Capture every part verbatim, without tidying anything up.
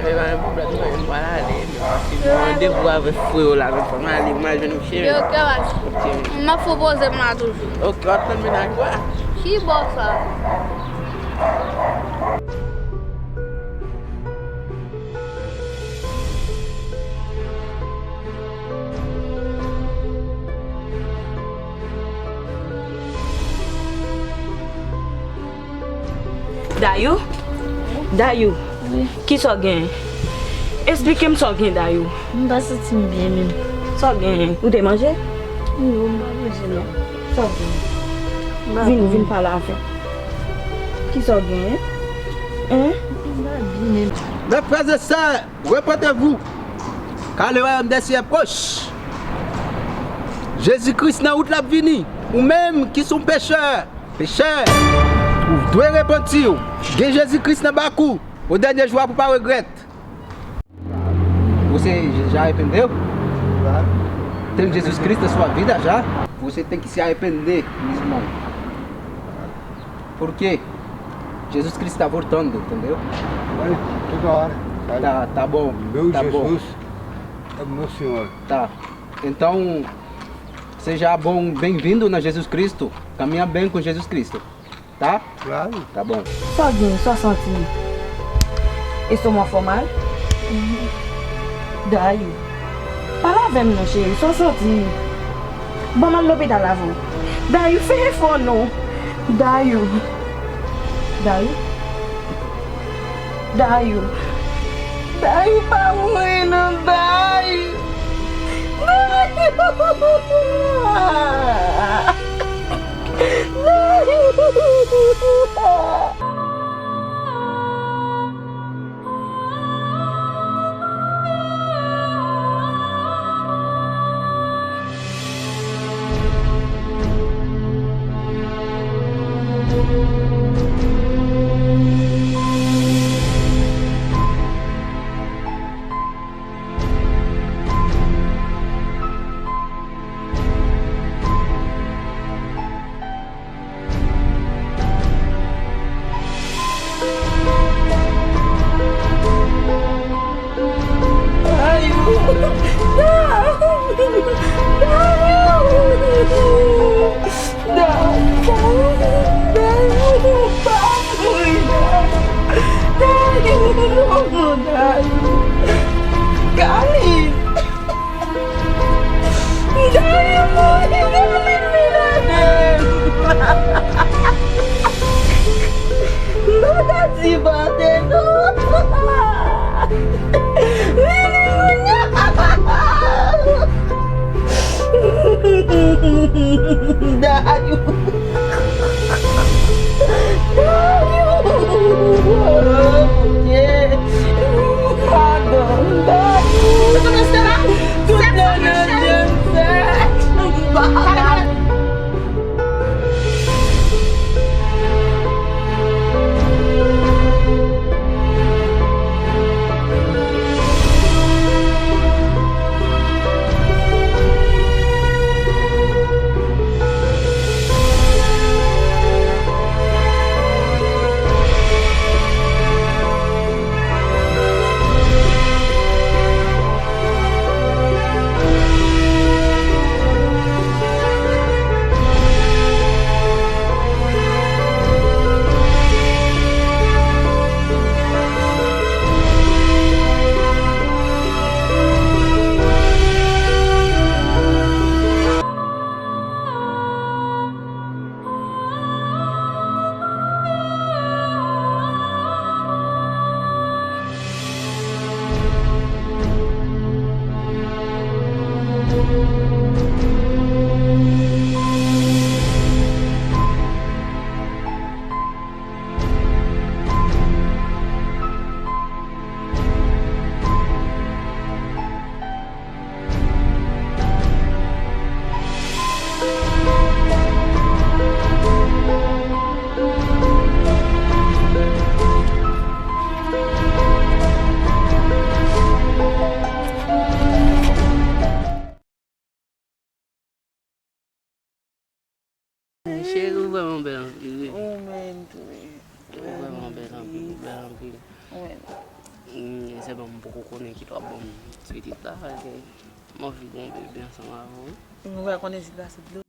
Men pa gen pwoblèm, non, m pral ale, men paske m gen randevou avèk frè w la, men fò m ale, m al jwenn ou, cheri. Yo, ok, baz. Ok, cheri. M ap fè w poze m la toujou. Ok, w ap tann mennaj ou a? Ki bò sa? Dayou? Dayou? Wi. Kisa w gen? Esplike m sa w gen, Dayou. M pa santi m byen menm. Sa w gen? Ou te manje? Non, m pa manje non. Sa w gen? M pa byen. Vin, vin pale avè m. Kisa w gen? Hein? M pa byen menm. Mes frères et sœurs, repentez-vous, car le royaume des cieux est proche. Jezi Kris nan wout l ap vini. Ou menm ki se yon pechè, pechè, ou dwe repanti w. Gen Jezi Kris nan bak ou. O dènye jou a pou pa regrèt. Você já arrependeu? Claro. Tem Jesus Cristo na sua vida já? Você tem que se arrepender, meu irmão. Porque Jesus Cristo está voltando, entendeu? Vai, toda hora. Vai. Tá, tá bom, meu tá bom. Jesus é meu Senhor. Tá. Então, seja bom, bem-vindo na Jesus Cristo. Caminha bem com Jesus Cristo, tá? Claro. Tá bom. Sa w gen, sa w santi? Estoma fè w mal? Dayou. Pale avè m non, cheri, sa w santi? Ban m al lopital avè w. Dayou, fè efò non. Dayou. Dayou. Dayou. Dayou, pa mouri non, Dayou. Dayou. Dayou. Dayou mouri, Dayou vin vin avè m. M pa ka sipòte non. Vini kounye a. Dayou. Dayou. Oh, Bondye. Padon, Dayou. Tout le monde sè. Cheri, ou vrèman bèl anpil, wi. Ou menm tou, wi. Ou vrèman bèl anpil, ou bèl anpil. Ou menm. Mm, Sèlman m poko konnen kilè w ap ban m ti pitit la, paske m anvi gen yon bebe ansanm avè w wi. Nou pral konnen si l pase dlo.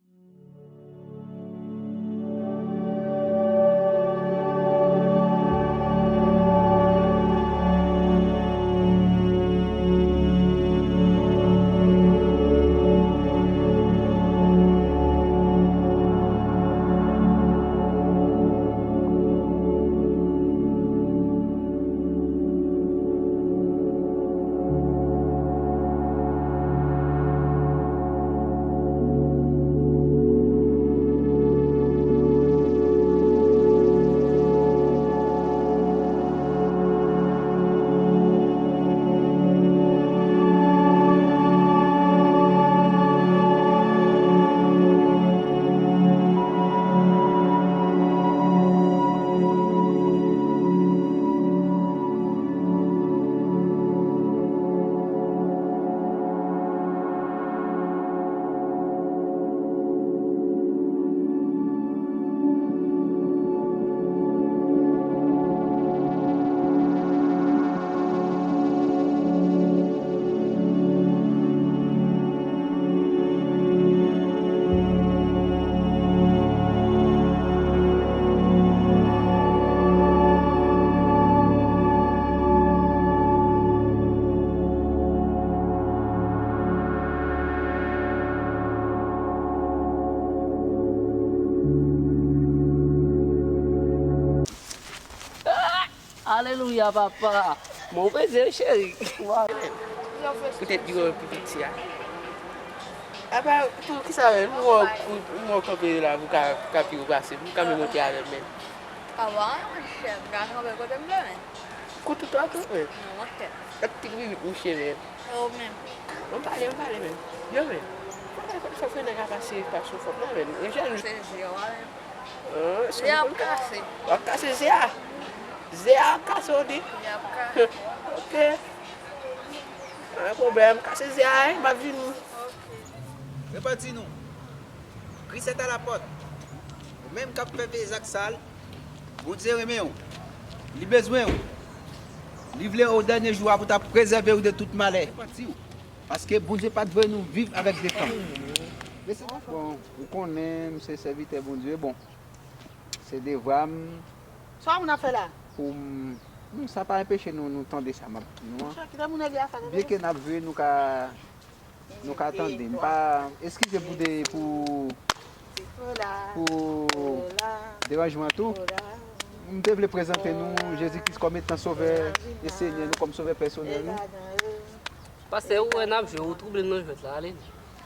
Alelouya, papa. Mwen peze, cheri. Poutèt yo pi piti a. Apa, pou kisa menm? Mwen, mwen kanpe la, pou ka, ka pi ou pase. Pou ka menm monte avè m menm. Awa, monchè, m ka kanpe kote m vle, men. Kote w ta kanpe? Non, monchè. Ak ti bibit, monchè, menm. E ou menm? Mwen pale, mwen pale, menm. Yo, menm. Fò fè nèg a pase, pase yon fòm la, menm. Yon jèn. Se je w a, menm. Ah, se ap kase. W ap kase ze a. Ze a ap kase, w di? Li ap kase. Ok. Pa gen pwoblèm, kase ze a, wi, m ap vini. Ok. Repanti nou. Kris est à la porte. Ou menm k ap fè vye zak sa l, Bondye renmen w. Li bezwen w. Li vle o dènye jou a pou ta prezève w de tout malè. Repanti w. Paske Bondye pa t voye nou viv avèk defans. Bon, ou konnen, m se sèvitè Bondye. Bon, se devwa m. Sa moun ap fè la? Pou m, non, sa pa enpeche nou, nou tande sa m ap di nou an. Monchè, kite moun règle afè nou. Byen ke n ap jwe, nou ka, nou ka tande. M pa, eskize pou de, pou, pou deranjman tou. M te vle prezante nou Jezi Kris kòm etan Sovè e Senyè nou, kòm Sovè pèsonèl nou. Pastè, ou wè n ap jwe, ou twouble m nan jwèt la, ale.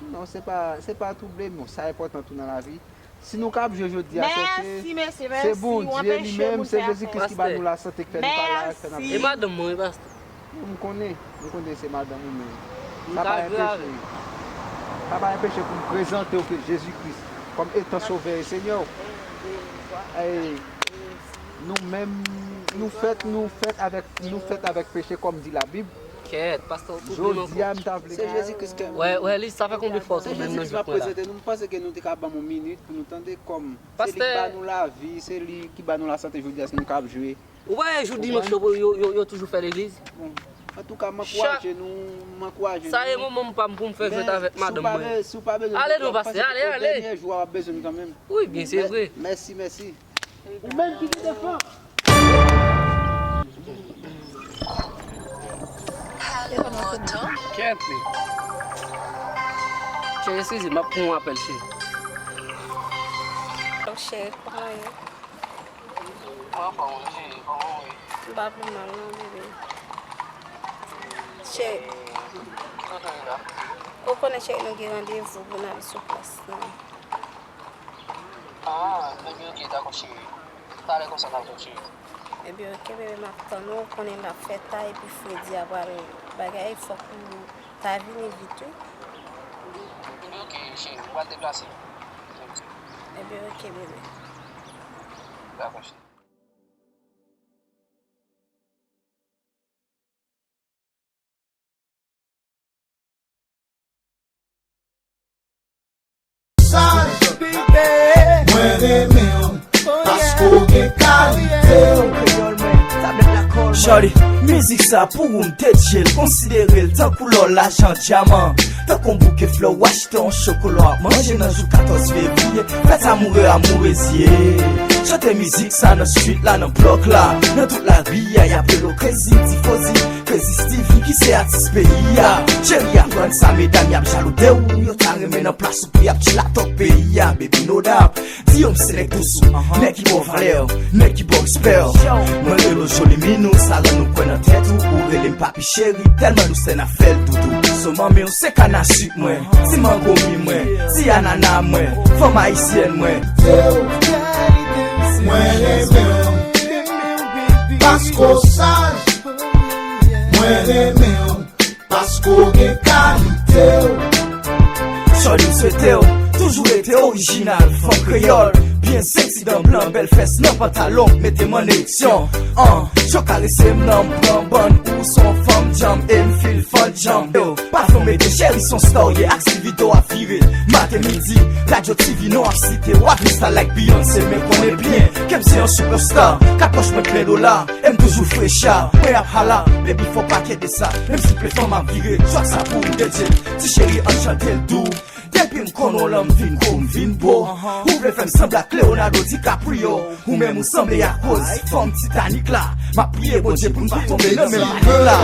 Non, se pa, se pa twouble m, non. Sa enpòtan tou nan lavi. Si nou ka ap jwe jodi a, se ke se Bondye li menm, se Jezi Kris ki ba nou lasante, ki fè nou ka la, ki fè n ap jwe. E madanm mwen, wi, pastè. M konnen, m konnen se madanm ou, men sa pa enpeche, sa pa enpeche pou m prezante w ke Jezi Kris kòm etan Sovè e Senyè w. E nou menm, nou fèt, nou fèt avèk, nou fèt avèk peche, kòm di Labib. Kèt, pastè, ou twouble m ankò. Jodi a, m ta vle. Se Jezi Kris ke m. Wè, wè, li, sa fè konbyen fwa ou twouble m nan jwèt mwen la? Se Jezi Kris m ap prezante nou, m panse ke nou te ka ban m yon minit pou nou tande kòm se li ki ba nou lavi, se li ki ba nou lasante jodi a, se nou k ap jwe. Ou pa wè jou dimanch yo, yo, yo, yo toujou fè legliz? Bon, antouka, m ankouraje nou, m ankouraje nou. Sa e moman m pa m pou m fè jwèt avèk madanm mwen. Ale non, pastè, ale, ale. Dènye jou a, w ap bezwen m kanmenm. Wi, byen, se vre. Mèsi, mèsi. Ou menm ki gen defans. Kèt li. Cheri, eskize, m ap pran yon apèl, cheri. Cheri, kòman ye? Mwen anfòm, wi, cheri, kòman w ye? M pa pi mal non, bebe. Cheri. Ki kote w ye la? Ou konnen, cheri, nou gen randevou pou n al sou plas lan. Ah, ebyen, ok, dakò, cheri. Talè konsa n ap jwenn, cheri. Ebyen, ok, bebe, m ap tann ou. Ou konnen l ap fè ta, epi fredi a pral bagay, fòk ou ta vini vit, wi. Ebyen, ok, cheri, m pral deplase. Ebyen, ok, bebe. Dakò, cheri. Saj, mwen renmen w, paske w gen kalite w. Shawty, mizik sa pou ou m dedye l, konsidere l tankou lò, lajan, dyaman. Tankou yon bouke flè w achte yon chokola w ap manje nan jou katòz fevriye. Fèt amoure, amourez ye. Chante mizik sa nan street la, nan blòk la, nan tout lari a, y ap rele w Crazy Tifozi, Crazy Stevie ki se atis peyi a. Cheri, aprann sa, medam y ap jalou de ou, yo ta renmen nan plas ou pou y ap chill atò peyi a, baby, no doubt. Di yo m se nèg dous ou, nèg ki ba w valè, nèg ki ba w respè. Mwen rele w joli minou, sa rann ou kwè nan tèt ou. Ou rele m papi cheri, tèlman nou sè n ap fè l doudou. So manmi w se kann a sik mwen, ti mango mi mwen, ti anana mwen, fanm ayisyèn mwen. Mwen renmen w paske w saj. Mwen renmen w paske w gen kalite w. Shawty, m swete w toujou rete orijinal, fanm kreyòl, byen sèksi, dan blan, bèl fès nan pantalon, mete m an ereksyon. An, si w karese m nan, m pran bann, ou se yon fanm djanm, e m feel fun djanm. Yo, pa fè w mete cheri, se yon star w ye, ak Silvito ap vire maten, midi, radyo, T V, non ap site, w ap freestyle like Beyoncé, men konnen byen ke m se yon superstar, kat pòch mwen plen dola, e m toujou frecha, mwen ap hala, baby, fò w pa kite sa, menm si ple fanm ap vire, track sa pou ou dedye. Ti cheri, ann chante l dou. Depi m konnen w lan, m vin gwo, m vin bo. Ou vle fè m sanble ak Leonardo DiCaprio. Ou menm ou sanble ak Rose, fanm Titanic la. M ap priye Bondye pou n pa tonbe nan menm panik la.